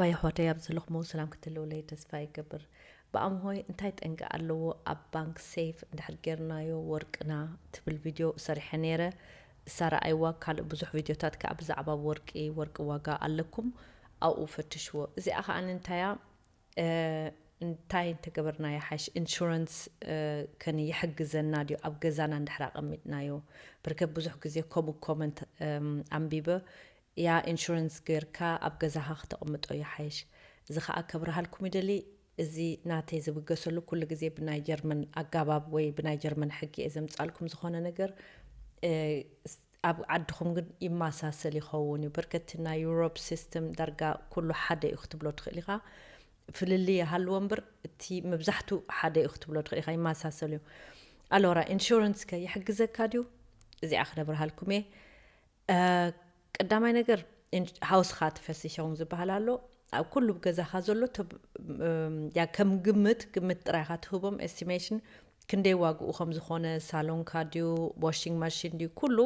ኣባይ ኣሕዋተይ ኣብ ዘለኹሞ ሰላም ክትህልውለይ ተስፋ ይገብር። ብኣምሆይ እንታይ ጠንቂ ኣለዎ ኣብ ባንክ ሴፍ እንድሕር ጌርናዮ ወርቅና ትብል ቪድዮ ሰሪሐ ነይረ። እሳ ረኣይዋ ካልእ ብዙሕ ቪድዮታት ከዓ ብዛዕባ ወርቂ፣ ወርቂ ዋጋ ኣለኩም ኣብኡ ፈትሽዎ። እዚኣ ከዓ እንታያ እንታይ እንተገበርናዮ ሓይሽ ኢንሹረንስ ከን ይሕግዘና ድዩ ኣብ ገዛና እንድሕር ኣቐሚጥናዮ? ብርከት ብዙሕ ግዜ ከምኡ ኮመንት ኣንቢበ። ያ ኢንሹረንስ ጌርካ ኣብ ገዛኻ ክተቕምጦ ይሓይሽ። እዚ ኸኣ ከብርሃልኩም ይደሊ። እዚ ናተይ ዝብገሰሉ ኩሉ ግዜ ብናይ ጀርመን ኣጋባብ ወይ ብናይ ጀርመን ሕጊ እየ ዘምጻልኩም። ዝኾነ ነገር ኣብ ዓድኹም ግን ይመሳሰል ይኸውን እዩ። በርከቲ ናይ ዩሮፕ ሲስተም ዳርጋ ኩሉ ሓደ እዩ ክትብሎ ትኽእል ኢኻ። ፍልልይ ይሃልዎ እምበር እቲ መብዛሕቱ ሓደ እዩ ክትብሎ ትኽእል ኢኻ፣ ይመሳሰል እዩ። ኣሎራ ኢንሹረንስ ከ ይሕግዘካ ድዩ? እዚኣ ክነብርሃልኩም እየ። ቀዳማይ ነገር ሃውስኻ ትፈስሸውን ዝበሃል ኣሎ። ኣብ ኩሉ ገዛኻ ዘሎ ያ ከም ግምት ግምት ጥራይካ ትህቦም ኤስቲሜሽን ክንደይ ዋግኡ ከም ዝኾነ፣ ሳሎንካ ድዩ ዋሽንግ ማሽን ድዩ፣ ኩሉ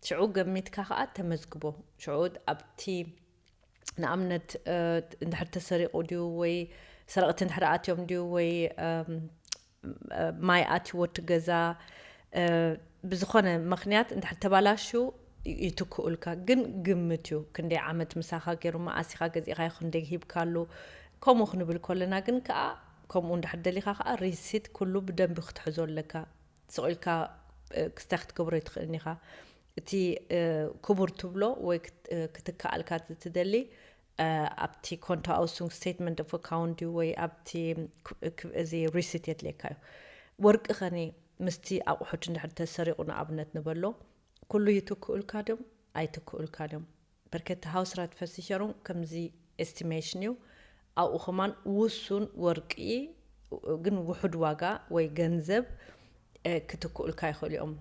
ሽዑ ገሚትካ ከዓ ተመዝግቦ። ሽዑ ኣብቲ ንኣብነት እንድሕር ተሰሪቑ ድዩ ወይ ሰረቕቲ እንድሕር ኣትዮም ድዩ ወይ ማይ ኣትይዎ እቲ ገዛ ብዝኾነ ምኽንያት እንድሕር ተባላሹ ይትክኡልካ። ግን ግምት እዩ። ክንደይ ዓመት ምሳኻ ገይሩ፣ መኣሲኻ ገዚእኻዮ፣ ክንደይ ሂብካሉ። ከምኡ ክንብል ከለና ግን ከዓ ከምኡ እንድሕር ደሊኻ ከዓ ሪሲት ኩሉ ብደንቢ ክትሕዞ ኣለካ። ስቕ ኢልካ ክስታይ ክትገብሮ ይትኽእልን ኢኻ። እቲ ክቡር ትብሎ ወይ ክትከኣልካ ትደሊ ኣብቲ ኮንቶ ኣውሱንግ ስቴትመንት ኦፍ ኣካውንት ድዩ ወይ ኣብቲ እዚ ሪሲት የድልየካ እዩ። ወርቂ ኸኒ ምስቲ ኣቑሑት እንድሕር ተሰሪቑ ንኣብነት ንበሎ ኩሉ ይትክኡልካ ድዮም ኣይትክኡልካ ድዮም? በርከቲ ሃውስራት ፈሲሸሩን ከምዚ ኤስቲሜሽን እዩ። ኣብኡ ከማን ውሱን ወርቂ ግን ውሑድ ዋጋ ወይ ገንዘብ ክትክኡልካ ይኽእሉ እዮም።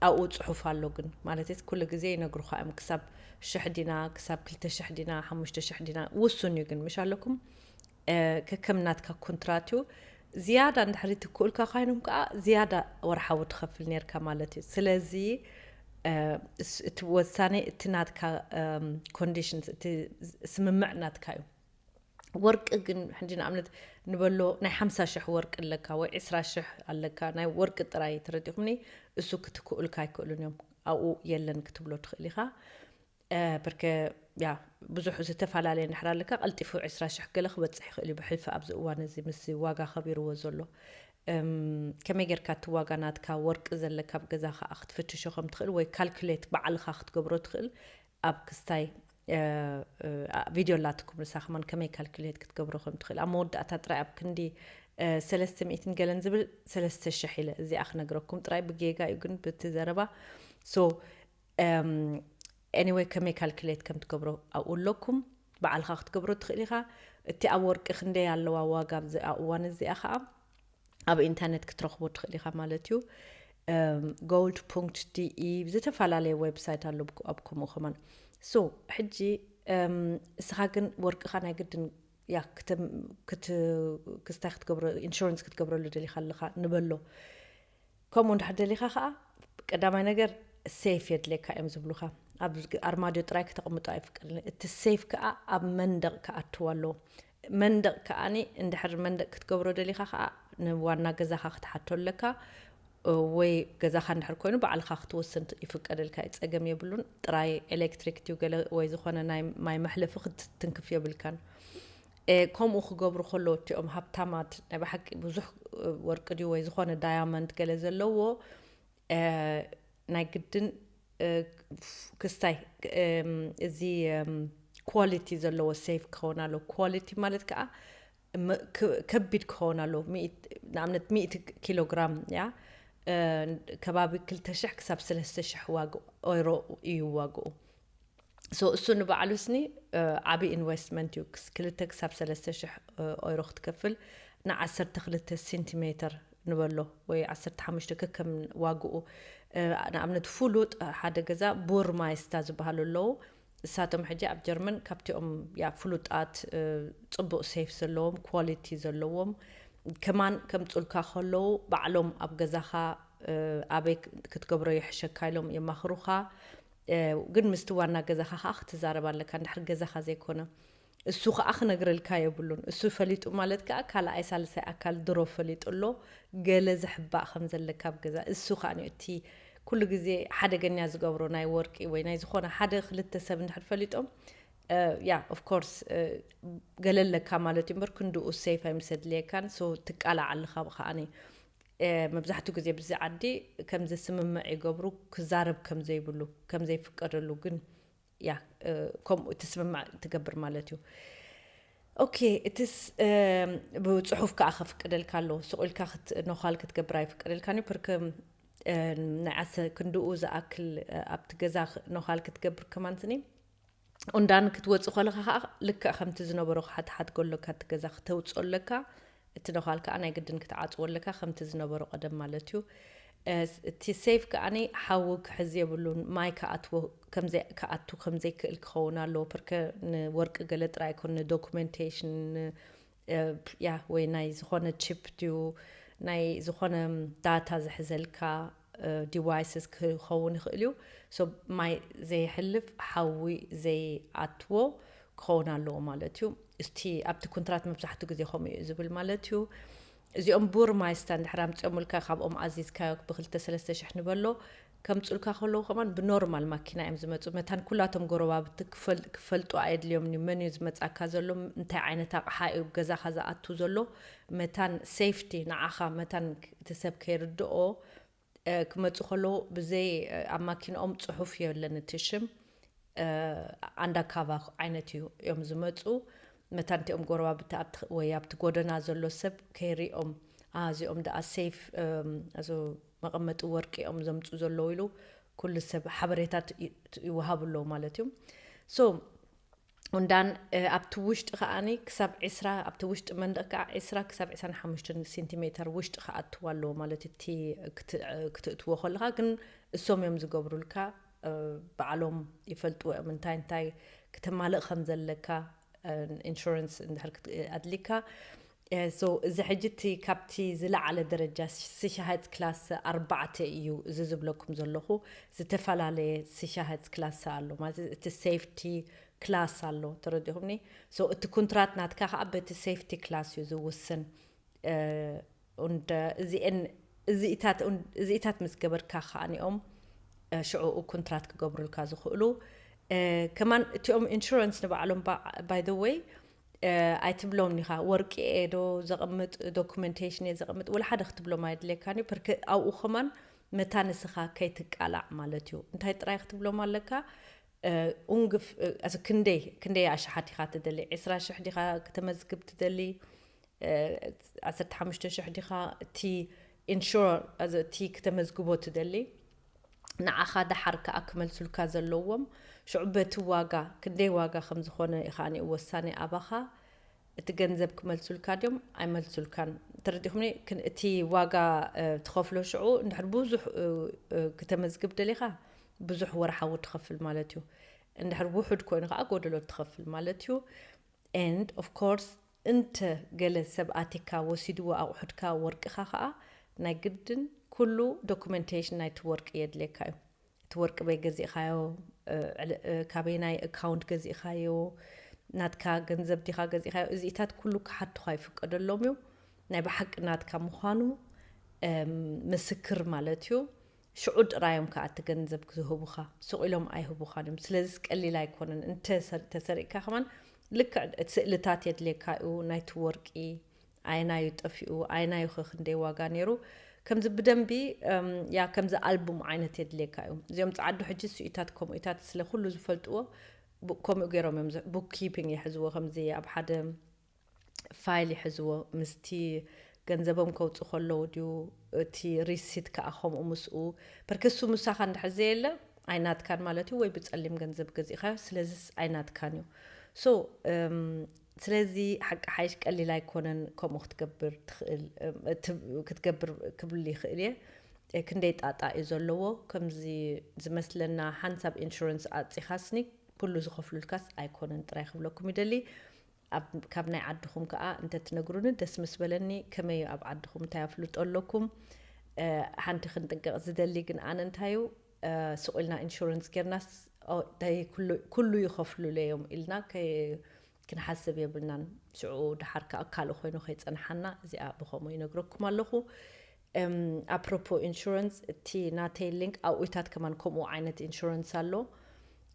ኣብኡ ፅሑፍ ኣሎ ግን ማለት ኩሉ ግዜ ይነግሩኻ እዮም። ክሳብ ሽሕ ዲና፣ ክሳብ ክልተ ሽሕ ዲና፣ ሓሙሽተ ሽሕ ዲና ውሱን እዩ ግን ምሽ ኣለኩም ከከም ናትካ ኮንትራት እዩ። ዝያዳ እንድሕሪ ትክኡልካ ኮይኖም ከዓ ዝያዳ ወርሓዊ ትኸፍል ነርካ ማለት እዩ። ስለዚ እቲ ወሳኔ እቲ ናትካ ኮንዲሽንስ እቲ ስምምዕ ናትካ እዩ። ወርቂ ግን ሕጂ ንኣብነት ንበሎ ናይ ሓምሳ ሽሕ ወርቂ ኣለካ ወይ ዕስራ ሽሕ ኣለካ ናይ ወርቂ ጥራይ ተረዲኹምኒ እሱ ክትክኡልካ ኣይክእሉን እዮም። ኣብኡ የለን ክትብሎ ትኽእል ኢኻ። በርከ ያ ብዙሕ ዝተፈላለየ እንድሕር ኣለካ ቀልጢፉ ዕስራ ሽሕ ገለ ክበፅሕ ይኽእል እዩ ብሕልፊ ኣብዚ እዋን እዚ ምስ ዋጋ ከቢርዎ ዘሎ። ከመይ ጌርካ እቲ ዋጋ ናትካ ወርቂ ዘለካ ኣብ ገዛ ከዓ ክትፍትሾ ከም ትኽእል ወይ ካልኩሌት ባዕልኻ ክትገብሮ ትኽእል ኣብ ክስታይ ቪድዮ ኣላትኩም ንሳ ከማን ከመይ ካልኩሌት ክትገብሮ ከም ትኽእል ኣብ መወዳእታ ጥራይ ኣብ ክንዲ ሰለስተ ሚእትን ገለን ዝብል ሰለስተ ሽሕ ኢለ እዚኣ ክነግረኩም ጥራይ ብጌጋ እዩ ግን ብቲ ዘረባ ሶ ኤኒወይ ከመይ ካልኩሌት ከም ትገብሮ ኣብኡ ኣለኩም ባዕልኻ ክትገብሮ ትኽእል ኢኻ። እቲ ኣብ ወርቂ ክንደይ ኣለዋ ዋጋ ኣብዚ እዋን እዚኣ ከዓ ኣብ ኢንተርኔት ክትረኽቦ ትኽእል ኢኻ ማለት እዩ። ጎልድ ፖንክት ዲኢ ዝተፈላለየ ዌብሳይት ኣሎ ኣብ ከምኡ ከማን ሶ ሕጂ እስኻ ግን ወርቅኻ ናይ ግድን ያ ክስታይ ክትገብሮ ኢንሹራንስ ክትገብረሉ ደሊኻ ኣለኻ ንበሎ። ከምኡ እንድሕር ደሊኻ ከዓ ቀዳማይ ነገር ሴፍ የድልየካ እዮም ዝብሉኻ። ኣብ ኣርማድዮ ጥራይ ክተቕምጦ ኣይፍቀድን። እቲ ሴፍ ከዓ ኣብ መንደቕ ክኣትው ኣለዎ። መንደቕ ከዓኒ እንድሕር መንደቕ ክትገብሮ ደሊኻ ከዓ ንዋና ገዛኻ ክትሓቶ ኣለካ። ወይ ገዛኻ እንድሕር ኮይኑ ባዕልኻ ክትወስን ይፍቀደልካ እዩ። ፀገም የብሉን። ጥራይ ኤሌክትሪክ ድዩ ገለ ወይ ዝኾነ ናይ ማይ መሕለፊ ክትትንክፍ የብልካን። ከምኡ ክገብሩ ከለዉ እቲኦም ሃብታማት ናይ ብሓቂ ብዙሕ ወርቂ ድዩ ወይ ዝኾነ ዳያመንድ ገለ ዘለዎ ናይ ግድን ክስታይ እዚ ኳሊቲ ዘለዎ ሴፍ ክኸውን ኣለዎ። ኳሊቲ ማለት ከዓ ከቢድ ክኸውን ኣለዎ። ንኣብነት ሚእቲ ኪሎ ግራም እያ ከባቢ ክልተ ሽሕ ክሳብ ሰለስተ ሽሕ ዋግኡ ኦይሮ እዩ ዋግኡ። ሶ እሱ ንባዕሉ ስኒ ዓብዪ ኢንቨስትመንት እዩ። ክልተ ክሳብ ሰለስተ ሽሕ ኦይሮ ክትከፍል ንዓሰርተ ክልተ ሴንቲሜተር ንበሎ ወይ ዓሰርተ ሓሙሽተ ከከም ዋግኡ። ንኣብነት ፍሉጥ ሓደ ገዛ ቡርማይስታ ዝበሃሉ ኣለዉ። እሳቶም ሕጂ ኣብ ጀርመን ካብቲኦም ያ ፍሉጣት ፅቡቕ ሴፍ ዘለዎም ኳሊቲ ዘለዎም ከማን ከምፁልካ ከለዉ ባዕሎም ኣብ ገዛኻ ኣበይ ክትገብሮ ይሕሸካ ኢሎም የማኽሩኻ። ግን ምስቲ ዋና ገዛኻ ከዓ ክትዛረብ ኣለካ እንድሕር ገዛኻ ዘይኮነ እሱ ከዓ ክነግረልካ የብሉን። እሱ ፈሊጡ ማለት ከዓ ካልኣይ ሳልሳይ ኣካል ድሮ ፈሊጡ ኣሎ፣ ገለ ዝሕባእ ከም ዘለካ ኣብ ገዛ። እሱ ከዓ እዩ እቲ ኩሉ ግዜ ሓደገኛ ዝገብሮ፣ ናይ ወርቂ ወይ ናይ ዝኾነ ሓደ ክልተ ሰብ እንድሕር ፈሊጦም፣ ያ ኦፍ ኮርስ ገለ ኣለካ ማለት እዩ እምበር ክንድኡ ሴፍ ኣይምሰድልየካን። ሶ ትቃላዕ ኣለካ ብከዓኒ። መብዛሕትኡ ግዜ ብዚ ዓዲ ከምዚ ስምምዕ ይገብሩ፣ ክዛረብ ከም ዘይብሉ ከም ዘይፍቀደሉ። ግን ያ ከምኡ እቲ ስምምዕ ትገብር ማለት እዩ። ኦኬ፣ እትስ ብፅሑፍ ከዓ ከፍቅደልካ ኣለዎ። ስቕ ኢልካ ነዃል ክትገብር ኣይፍቀደልካን እዩ። ፕርክ ናይ ዓሰ ክንድኡ ዝኣክል ኣብቲ ገዛ ነዃል ክትገብር ከማን ስኒ ኡንዳን ክትወፅእ ከለካ ከዓ ልክዕ ከምቲ ዝነበሮ ክሓትሓት ከሎካ እቲ ገዛ ክተውፅኦ ኣለካ። እቲ ነዃል ከዓ ናይ ግድን ክትዓፅዎ ኣለካ ከምቲ ዝነበሮ ቀደም ማለት እዩ። እቲ ሴፍ ከዓኒ ሓዊ ክሕዝ የብሉን፣ ማይ ክኣትዎ ክኣቱ ከምዘይክእል ክኸውን ኣለዎ። ፕርከ ንወርቂ ገለ ጥራይ ኣይኮን፣ ንዶኩሜንቴሽን ያ ወይ ናይ ዝኾነ ቺፕ ድዩ ናይ ዝኾነ ዳታ ዝሕዘልካ ዲቫይስስ ክኸውን ይኽእል እዩ። ሶ ማይ ዘይሕልፍ ሓዊ ዘይኣትዎ ክኸውን ኣለዎ ማለት እዩ። እስቲ ኣብቲ ኩንትራት መብዛሕትኡ ግዜ ከምኡ እዩ ዝብል ማለት እዩ። እዚኦም ቡርማይስታ እንድሕር ኣምፂኦምልካ ካብኦም ኣዚዝካዮ ብክልተ ሰለስተ ሽሕ ንበሎ ከምፁልካ ከለዉ ከማን ብኖርማል ማኪና እዮም ዝመፁ። መታን ኩላቶም ጎረባብቲ ክፈልጡ ኣየድልዮም እዩ። መን እዩ ዝመፃካ ዘሎ፣ እንታይ ዓይነት ኣቕሓ እዩ ገዛኻ ዝኣቱ ዘሎ፣ መታን ሴፍቲ ንዓኻ መታን እቲ ሰብ ከይርድኦ ክመፁ ከለዉ ብዘይ ኣብ ማኪንኦም ፅሑፍ የለን እቲ ሽም ኣንዳ ካቫ ዓይነት እዩ እዮም ዝመፁ። መታን እቲኦም ጎረባብቲ ወይ ኣብቲ ጎደና ዘሎ ሰብ ከይሪኦም እዚኦም ደኣ ሴፍ መቐመጢ ወርቂ እዮም ዘምፁ ዘለዉ ኢሉ ኩሉ ሰብ ሓበሬታት ይወሃቡ ኣለዉ ማለት እዩ። ሶ ኡንዳን ኣብቲ ውሽጢ ከዓኒ ክሳብ ዕስራ ኣብቲ ውሽጢ መንደቕ ከዓ ዕስራ ክሳብ ዕስራን ሓሙሽተን ሴንቲሜተር ውሽጢ ክኣትዋ ኣለዎ ማለት እቲ ክትእትዎ ከለካ ግን እሶም እዮም ዝገብሩልካ። ባዕሎም ይፈልጥዎ እዮም እንታይ እንታይ ክተማልእ ከም ዘለካ ኢንሹራንስ እንድሕር ኣድሊካ። ሶ እዚ ሕጂ እቲ ካብቲ ዝለዓለ ደረጃ ሲሻሃይት ክላስ ኣርባዕተ እዩ። እዚ ዝብለኩም ዘለኹ ዝተፈላለየ ሲሻሃይት ክላስ ኣሎ ማለት እቲ ሴፍቲ ክላስ ኣሎ። ተረዲኹምኒ? ሶ እቲ ኩንትራት ናትካ ከዓ በቲ ሴፍቲ ክላስ እዩ ዝውስን። እንደ እዚኤን እዚኢታት እዚኢታት ምስ ገበርካ ከዓኒኦም ሽዑኡ ኩንትራት ክገብሩልካ ዝኽእሉ። ከማን እቲኦም ኢንሹራንስ ንባዕሎም ባይ ዘ ወይ ኣይትብሎም ኒኻ ወርቂ እየ ዶ ዘቐምጥ ዶኩመንቴሽን እየ ዘቐምጥ ወላ ሓደ ክትብሎም ኣይድልየካን እዩ። ፕርክ ኣብኡ ከማን መታ ንስኻ ከይትቃላዕ ማለት እዩ። እንታይ ጥራይ ክትብሎም ኣለካ? ኡንግፍ ክንደይ ክንደይ ኣሽሓት ኢኻ ትደሊ? ዕስራ ሽሕ ዲኻ ክተመዝግብ ትደሊ? ዓሰርተ ሓሙሽተ ሽሕ ዲኻ እቲ ኢንሹር እቲ ክተመዝግቦ ትደሊ? ንዓኻ ደሓር ከኣ ክመልሱልካ ዘለዎም ሽዑ በቲ ዋጋ ክንደይ ዋጋ ከም ዝኾነ ኢኻ ወሳኒ ኣባኻ። እቲ ገንዘብ ክመልሱልካ ድዮም ኣይመልሱልካን ተረዲኹምኒ? እቲ ዋጋ ትኸፍሎ ሽዑ እንድሕር ብዙሕ ክተመዝግብ ደሊኻ ብዙሕ ወርሓዊ ትኸፍል ማለት እዩ። እንድሕር ውሑድ ኮይኑ ከዓ ጎደሎ ትኸፍል ማለት እዩ። And of course እንተ ገለ ሰብ ኣቲካ ወሲድዎ ኣቑሑትካ ወርቅኻ ከዓ ናይ ግድን ኩሉ ዶኩመንቴሽን ናይቲ ወርቂ የድልየካ እዩ። እቲ ወርቂ በይ ገዚእኻዮ፣ ካበይ ናይ ኣካውንት ገዚእኻዮ፣ ናትካ ገንዘብ ዲኻ ገዚእኻዮ፣ እዚኢታት ኩሉ ክሓቱኻ ይፍቀደሎም እዩ። ናይ ብሓቂ ናትካ ምዃኑ ምስክር ማለት እዩ። ሽዑ ጥራዮም ከዓ እቲ ገንዘብ ክዝህቡኻ ስቕ ኢሎም ኣይህቡኻን እዮም። ስለዚስ ቀሊል ኣይኮነን። እንተ ተሰሪቅካ ከማን ልክዕ እቲ ስእልታት የድልየካ እዩ ናይቲ ወርቂ ኣየናዩ ጠፊኡ ኣየናዩ ኸ ክንደይ ዋጋ ነይሩ ከምዚ ብደንቢ ያ ከምዚ ኣልቡም ዓይነት የድልየካ እዩ። እዚኦም ፀዓዱ ሕጂ ስኢታት ከምኡታት ስለ ኩሉ ዝፈልጥዎ ከምኡ ገይሮም እዮም። ቡክ ኪፒንግ ይሕዝዎ ከምዚ ኣብ ሓደ ፋይል ይሕዝዎ ምስቲ ገንዘቦም ከውፅእ ከለዉ ድዩ እቲ ሪሲት ከዓ ከምኡ ምስኡ ፕርክሱ ምሳኻ እንድሕር ዘየለ ኣይናትካን ማለት እዩ ወይ ብፀሊም ገንዘብ ገዚእኻዮ ስለዚስ ኣይናትካን እዩ። ሶ ስለዚ ሓቂ ሓይሽ ቀሊል ኣይኮነን ከምኡ ክትገብር ትኽእል ክትገብር ክብል ይኽእል እየ። ክንደይ ጣጣ እዩ ዘለዎ ከምዚ ዝመስለና ሓንሳብ ኢንሹረንስ ኣፂኻስኒ ኩሉ ዝኸፍሉልካስ ኣይኮነን ጥራይ ክብለኩም ይደሊ። ካብ ናይ ዓድኹም ከዓ እንተትነግሩኒ ደስ ምስ በለኒ። ከመይ ኣብ ዓድኹም እንታይ ኣፍልጦ ኣለኩም? ሓንቲ ክንጥንቀቕ ዝደሊ ግን ኣነ እንታይ እዩ ስቕ ኢልና ኢንሹረንስ ጌርናስ ኩሉ ይኸፍሉለዮም ኢልና ክንሓስብ የብልናን። ሽዑ ድሓር ከዓ ካልእ ኮይኑ ከይፀንሓና እዚኣ ብከምኡ ይነግረኩም ኣለኹ። ኣፕሮፖ ኢንሹራንስ፣ እቲ ናተይ ሊንክ ኣብኡታት ከማን ከምኡ ዓይነት ኢንሹራንስ ኣሎ።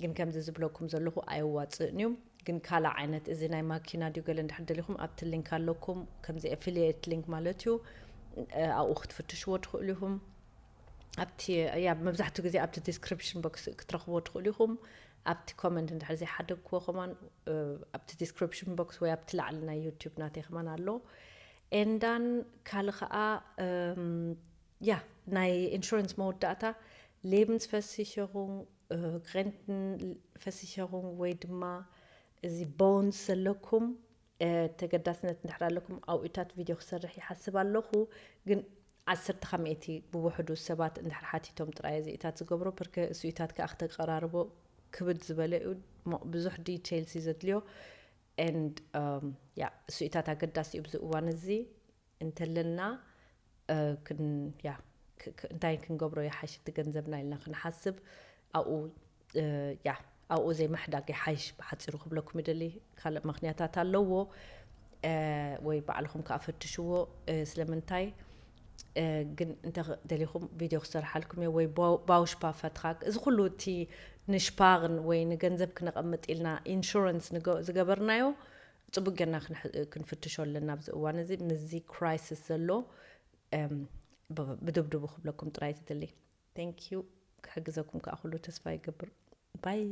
ግን ከምዚ ዝብለኩም ዘለኹ ኣየዋፅእን እዩ። ግን ካልእ ዓይነት እዚ ናይ ማኪና ድዩ ገለ እንድሕር ደሊኹም ኣብቲ ሊንክ ኣለኩም፣ ከምዚ ኣፊሊየት ሊንክ ማለት እዩ። ኣብኡ ክትፍትሽዎ ትኽእሉ ኢኹም። ኣብቲ ያ መብዛሕትኡ ግዜ ኣብቲ ዲስክሪፕሽን ቦክስ ክትረኽብዎ ትኽእሉ ኢኹም። ኣብቲ ኮመንት እንድሕር ዘይሓደግክዎ ከማን ኣብቲ ዲስክሪፕሽን ቦክስ ወይ ኣብቲ ላዕሊ ናይ ዩቲዩብ ናተይ ከማን ኣሎ። ኤንዳን ካልእ ከዓ ያ ናይ ኢንሹራንስ መወዳእታ Lebensversicherung፣ Rentenversicherung ወይ ድማ እዚ ቦንስ ዘለኩም ተገዳስነት እንድሕር ኣለኩም ኣብኡታት ቪድዮ ክሰርሕ ይሓስብ ኣለኹ። ግን ዓሰርተ ካብ ሚእቲ ብውሕዱ ሰባት እንድሕር ሓቲቶም ጥራይ እዚኢታት ዝገብሮ፣ ብርክ እሱኢታት ከዓ ክተቀራርቦ ክብድ ዝበለ እዩ። ብዙሕ ዲቴይልስ እዩ ዘድልዮ። And ያ እሱኢታት ኣገዳሲ እዩ ብዚ እዋን እዚ እንተለና ያ እንታይ ክንገብሮ ይሓይሽ እቲ ገንዘብና ኢልና ክንሓስብ ኣብኡ ያ ኣብኡ ዘይምሕዳግ ይሓይሽ። ብሓፂሩ ክብለኩም ይደሊ። ካልእ ምክንያታት ኣለዎ ወይ ባዕልኹም ከዓ ፈትሽዎ። ስለምንታይ ግን እንተ ደሊኹም ቪድዮ ክሰርሓልኩም እየ ወይ ባውሽፓ ፈትኻክ እዚ ኩሉ እቲ ንሽፓርን ወይ ንገንዘብ ክነቐምጥ ኢልና ኢንሹራንስ ዝገበርናዮ ፅቡቅ ጌርና ክንፍትሾ ኣለና ኣብዚ እዋን እዚ ምስዚ ክራይሲስ ዘሎ ብድብድቡ ክብለኩም ጥራይ ዝደሊ። Thank you። ክሕግዘኩም ከዓ ኩሉ ተስፋ ይገብር። ባይ።